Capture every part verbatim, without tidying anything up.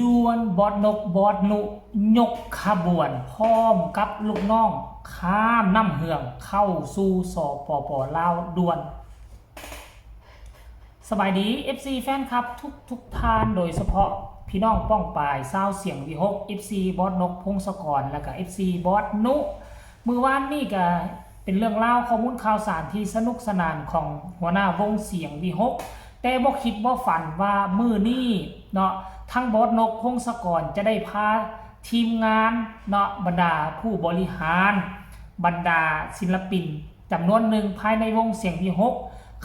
ด่วน บอสนก บอสนุ ยกขบวนพร้อมกับลูกน้อง ข้ามน้ำเหืองเข้าสู่ สปป ลาว ด่วน สบายดี เอฟซี แฟนคลับทุกทุกท่าน โดยเฉพาะพี่น้องป้องปาย ซาวเสียงวิหก เอฟซี บอสนก พงศกร และก็ เอฟซี บอสนุ มื้อวานนี้ก็เป็นเรื่องราวข้อมูลข่าวสารที่สนุกสนานของหัวหน้าวงเสียงวิหก แต่บ่คิดบ่ฝันว่ามื้อนี้เนาะ ทั้งบอสนก พงศกร จะได้พาทีมงานเนาะ บรรดาผู้บริหาร บรรดาศิลปินจำนวนหนึ่งภายในวงเสียงวิหก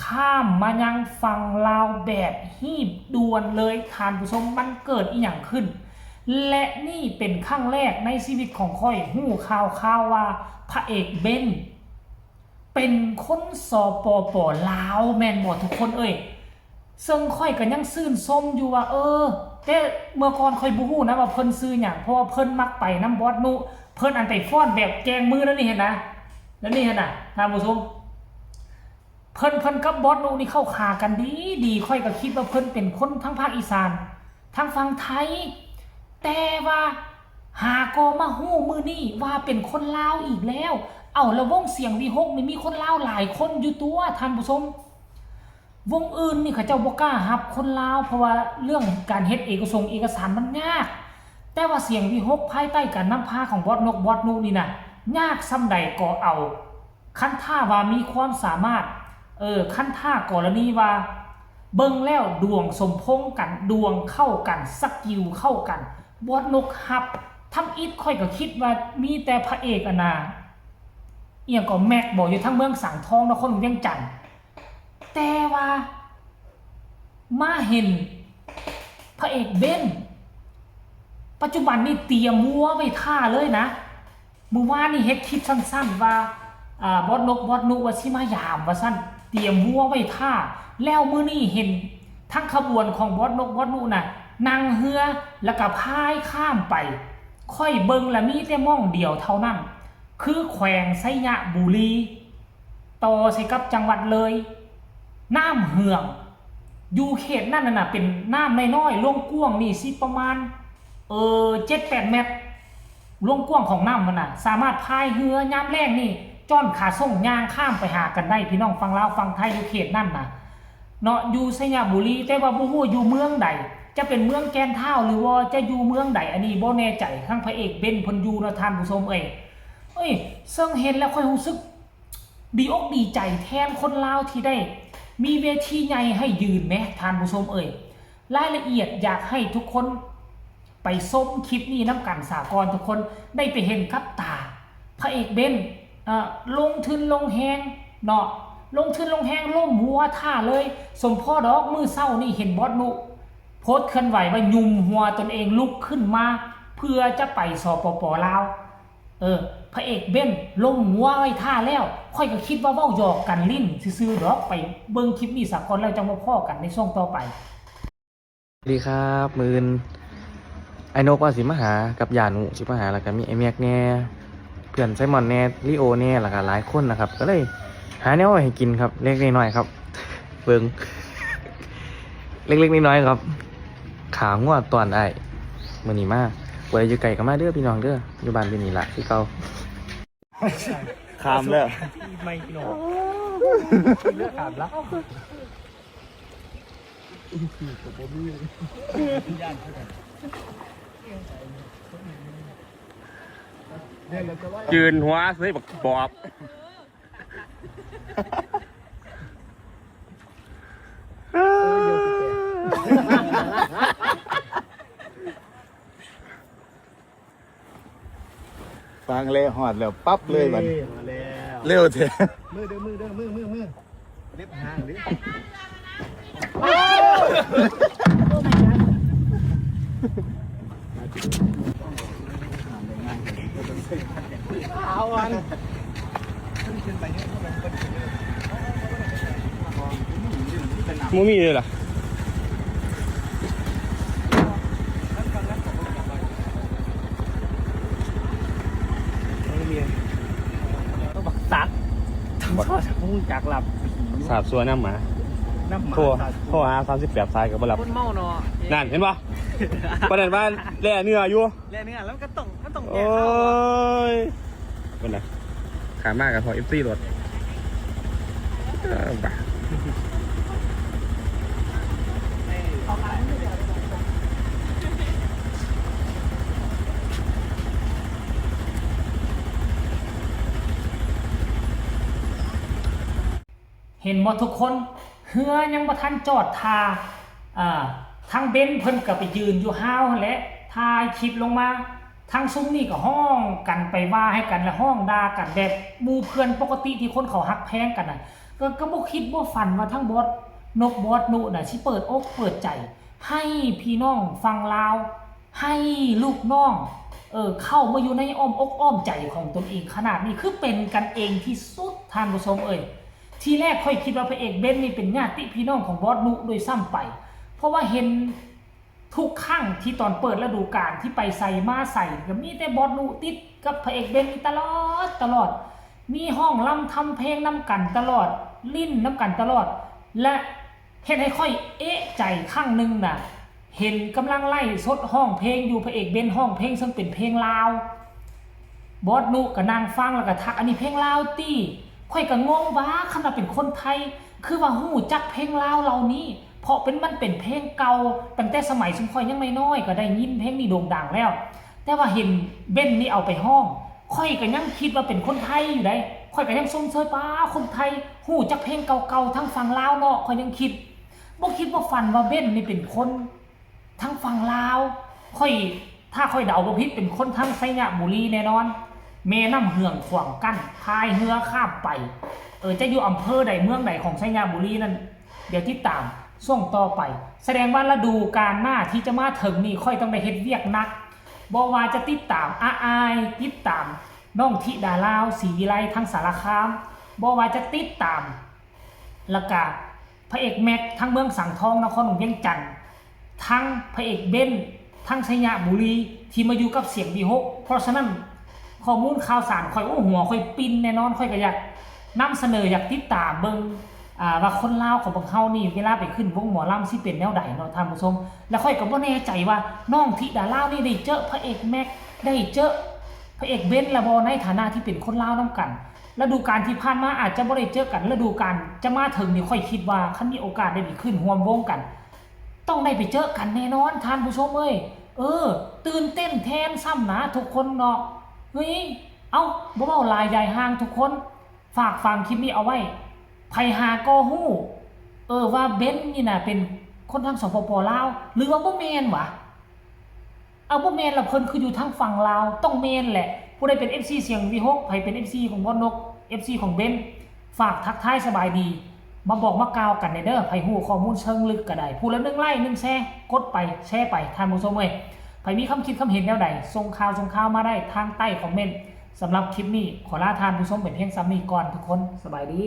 ข้ามมายังฝั่งลาวแบบฮีบด่วนเลย ท่านผู้ชม มันเกิดอีหยังขึ้น และนี่เป็นครั้งแรกในชีวิตของข้อยฮู้ข่าวข่าวว่าพระเอกเบน เป็นคน สปป ลาว แม่นบ่ทุกคนเอ้ย ซึ่งข้อยก็ยังชื่นชมอยู่ว่า เออ แต่เมื่อก่อนข้อยบ่ฮู้นะว่าเพิ่นชื่อหยัง เพราะว่าเพิ่นมักไปนำบอสนุ เพิ่นอันไปฟ้อนแบบแกงมือแล้วนี่หั้นนะ แล้วนี่หั้นนะ ท่านผู้ชม เพิ่น เพิ่นกับบอสนุนี่เข้าขากันดีดี ข้อยก็คิดว่าเพิ่นเป็นคนทางภาคอีสาน ทางฝั่งไทย แต่ว่าหาก็มาฮู้มื้อนี้ว่าเป็นคนลาวอีกแล้ว เอ้า แล้ววงเสียงวิหกนี่มีคนลาวหลายคนอยู่ตัว ท่านผู้ชม วงอื่นนี่เขาเจ้าบ่กล้ารับคนลาว เพราะว่าเรื่องการเฮ็ดเอกสงค์เอกสารมันยาก แต่ว่าเสียงวิหกภายใต้การนำพาของบอสนก บอสนุนี่นะ ยากส่ำใดก็เอา คันถ้าว่ามีความสามารถ เออ คันถ้ากรณีว่า เบิ่งแล้วดวงสมพงษ์กัน ดวงเข้ากัน สกิลเข้ากัน บอสนกรับ ทำอิดข้อยก็คิดว่ามีแต่พระเอกอันน่ะ อีหยังก็แม็กบ่ อยู่ทางเมืองสังทอง นครหลวงเวียงจันทน์ แต่ว่ามาเห็นพระเอกเบน ปัจจุบันนี่เตรียมวัวไว้ท่าเลยนะ มื้อวานนี่เฮ็ดคลิปสั้นๆว่า อ่า บอสนก บอสนุว่าสิมายามว่าซั่น เตรียมวัวไว้ท่า แล้วมื้อนี้เห็นทั้งขบวนของบอสนก บอสนุน่ะ นั่งเฮือแล้วก็พายข้ามไป ข้อยเบิ่งแล้วมีแต่หม่องเดียวเท่านั้น คือแขวงไชยบุรี ต่อใส่กับจังหวัดเลย น้ำเหือง อยู่เขตนั่นน่ะนะ เป็นน้ำน้อยๆ ลงกว้างนี่สิประมาณ เออ เจ็ดแปดเมตร ลงกว้างของน้ำมันน่ะ สามารถพายเรือยามแลงนี่ จ้อนขาส่งย่างข้ามไปหากันได้ พี่น้องฝั่งลาวฝั่งไทยอยู่เขตนั่นน่ะ เนาะ อยู่ไชยบุรี แต่ว่าบ่ฮู้อยู่เมืองใด จะเป็นเมืองแก่นทาวน์ หรือว่าจะอยู่เมืองใด อันนี้บ่แน่ใจ ทั้งพระเอกเบนเพิ่นอยู่เนาะ ท่านผู้ชมเอ้ย เอ้ย ซึ่งเห็นแล้วข้อยรู้สึก ดีอกดีใจแทนคนลาวที่ได้มีเวทีใหญ่ให้ยืนแหม ท่านผู้ชมเอ้ย รายละเอียดอยากให้ทุกคนไปชมคลิปนี้นำกัน สากลทุกคนได้ไปเห็นกับตา พระเอกเบน เอ่อ ลงทุนลงแฮงเนาะ ลงทุนลงแฮงล้มวัวท่าเลย สมพอดอก มื้อเช้านี่เห็นบอสนุโพสต์เคลื่อนไหวว่ายุมหัวตนเองลุกขึ้นมา เพื่อจะไป สปป ลาว เออ พระเอกเบนล้มวัวไว้ท่าแล้ว ข้อยก็คิดว่าเว้าหยอกกันเล่นซื่อๆดอก ไปเบิ่งคลิปนี้ซะก่อน แล้วจั่งมาพ้อกันในช่วงต่อไป สวัสดีครับ มื้ออื่นไอ้นกว่าสิมาหากับย่าหนูสิมาหา แล้วก็มีไอ้แม็กแหน่ เพื่อนไซมอนแหน่ ลีโอแหน่ แล้วก็หลายคนนะครับ ก็เลยหาแนวไว้ให้กินครับ เล็กๆน้อยๆครับ เบิ่ง เล็กๆน้อยๆครับ ขางัวตอนอ้าย มื้อนี้มา ผู้ใดอยู่ไกลก็มาเด้อพี่น้องเด้อ อยู่บ้านอยู่นี่ล่ะคือเก่า ข้ามแล้ว ไม่พี่น้องเลือกถามละ ยืนหัวใส่บักปอบ ฟังเลยหอดแล้วปั๊บเลยบัดนี้ มาแล้ว เร็วเถอะ มือเด้อมือเด้อมือมือมือเล็บหางหรือ เอาอัน มูมีเลยล่ะ ต้องบักสักทั้งทอดทั้งจากหลับ สาบซัวน้ำหมา น้ำหมา โทรโทรหาสามสิบแปดสายก็บ่รับ คนเมาเนาะ นั่นเห็นปะ ปานนั้นว่าแล่เนื้ออยู่ แล้วเนี่ยแล้วก็ต้องก็ต้องแย โอ้ กข้าวอะ ยคนนะขามากับพอเอฟซีรถเออบ่า เห็นบ่ทุกคน เฮือยังบ่ทันจอดท่า อ่า ทางเบนเพิ่นก็ไปยืนอยู่ฮาวหั่นแหละ ถ่ายคลิปลงมา ทางซุมนี่ก็ฮ้องกันไปว่าให้กัน และฮ้องด่ากันแบบหมู่เพื่อนปกติที่คนเขาฮักแพงกันน่ะ ก็ ก็บ่คิดบ่ฝันว่าทั้งบอสนกบอสนุน่ะสิเปิดอกเปิดใจ ให้พี่น้องฝั่งลาว ให้ลูกน้อง เออ เข้ามาอยู่ในอ้อมอกอ้อมใจของตนเองขนาดนี้ คือเป็นกันเองที่สุด ท่านผู้ชมเอ่ย ทีแรกข้อยคิดว่าพระเอกเบนนี่เป็นญาติพี่น้องของบอสนุด้วยซ้ำไป เพราะว่าเห็นทุกครั้งที่ตอนเปิดฤดูกาลที่ไปใสมาใสก็มีแต่บอสนุติดกับพระเอกเบนนี่ตลอดตลอด มีฮ้องรำทำเพลงนำกันตลอด ลิ้นนำกันตลอด และเฮ็ดให้ข้อยเอะใจครั้งหนึ่งน่ะ เห็นกำลังไลฟ์สดฮ้องเพลงอยู่ พระเอกเบนฮ้องเพลงซึ่งเป็นเพลงลาว บอสนุก็นั่งฟังแล้วก็ทัก อันนี้เพลงลาวตี้ ข้อยก็งงว่าคันว่าเป็นคนไทย คือว่าฮู้จักเพลงลาวเหล่านี้ เพราะเป็น มันเป็นเพลงเก่าตั้งแต่สมัยซุมข้อยยังน้อยๆ ก็ได้ยินเพลงนี้โด่งดังแล้ว แต่ว่าเห็นเบนนี่เอาไปฮ้อง ข้อยก็ยังคิดว่าเป็นคนไทยอยู่ได้ ข้อยก็ยังชมเชย ป้า คนไทยฮู้จักเพลงเก่าๆ ทั้งฝั่งลาวเนาะ ข้อยยังคิด บ่คิดบ่ฝันว่าเบนนี่เป็นคน ทางฝั่งลาว ข้อย ถ้าข้อยเดาบ่ผิดเป็นคนทางไชยบุรีแน่นอน แม่น้ำเฮืองขวางกั้น พายเฮือข้ามไป เออ จะอยู่อำเภอใดเมืองใดของไชยบุรีนั่น เดี๋ยวติดตามช่วงต่อไป แสดงว่าฤดูกาลหน้าที่จะมาถึงนี่ข้อยต้องได้เฮ็ดเวียกหนัก บ่ว่าจะติดตามอาอาย ติดตามน้องธิดาลาว ศรีวิไล ทางสารคาม บ่ว่าจะติดตาม แล้วก็พระเอกแม็กทางเมืองสังทอง นครหลวงเวียงจันทน์ ทั้งพระเอกเบนทางไชยบุรี ที่มาอยู่กับเสียงวีหก เพราะฉะนั้นข้อมูลข่าวสารข้อย โอ้ หัวข้อยปิ้นแน่นอน ข้อยก็อยากนำเสนอ อยากติดตามเบิ่ง อ่า ว่าคนลาวของพวกเฮานี่เวลาไปขึ้นวงหมอลำสิเป็นแนวใดเนาะท่านผู้ชม แล้วข้อยก็บ่แน่ใจว่าน้องธิดาลาวนี่ได้เจอพระเอกแม็ก ได้เจอพระเอกเบนแล้วบ่ ในฐานะที่เป็นคนลาวนำกัน ฤดูกาลที่ผ่านมาอาจจะบ่ได้เจอกัน ฤดูกาลจะมาถึงนี่ข้อยคิดว่าคันมีโอกาสได้ไปขึ้นร่วมวงกัน ต้องได้ไปเจอกันแน่นอนท่านผู้ชมเอ้ย เออ ตื่นเต้นแทนซ้ำนะทุกคนเนาะ เฮ้ย เอ้า บ่เว้าหลายยายห่างทุกคน ฝากฟังคลิปนี้เอาไว้ ไผหาก็ฮู้ เออ ว่าเบนนี่น่ะเป็นคนทาง สปป ลาว หรือว่าบ่แม่นวะ เอาบ่แม่นละ เพิ่นคืออยู่ทางฝั่งลาว ต้องแม่นแหละ ผู้ใดเป็น เอฟซี เสียงวีหก ไผเป็น เอฟซี ของบอสนก เอฟซี ของเบน ฝากทักทายสบายดี มาบอกมากล่าวกันแหน่เด้อ ไผฮู้ข้อมูลเชิงลึกก็ได้ ผู้ละหนึ่งไลค์ หนึ่งแชร์ กดไป แชร์ไป ท่านผู้ชมเอ้ย ไผมีความคิดความเห็นแนวใด ส่งข่าว ส่งข่าวมาได้ทางใต้คอมเมนต์ สำหรับคลิปนี้ ขอลาท่านผู้ชมเป็นเพียงส่ำนี้ก่อนทุกคน สบายดี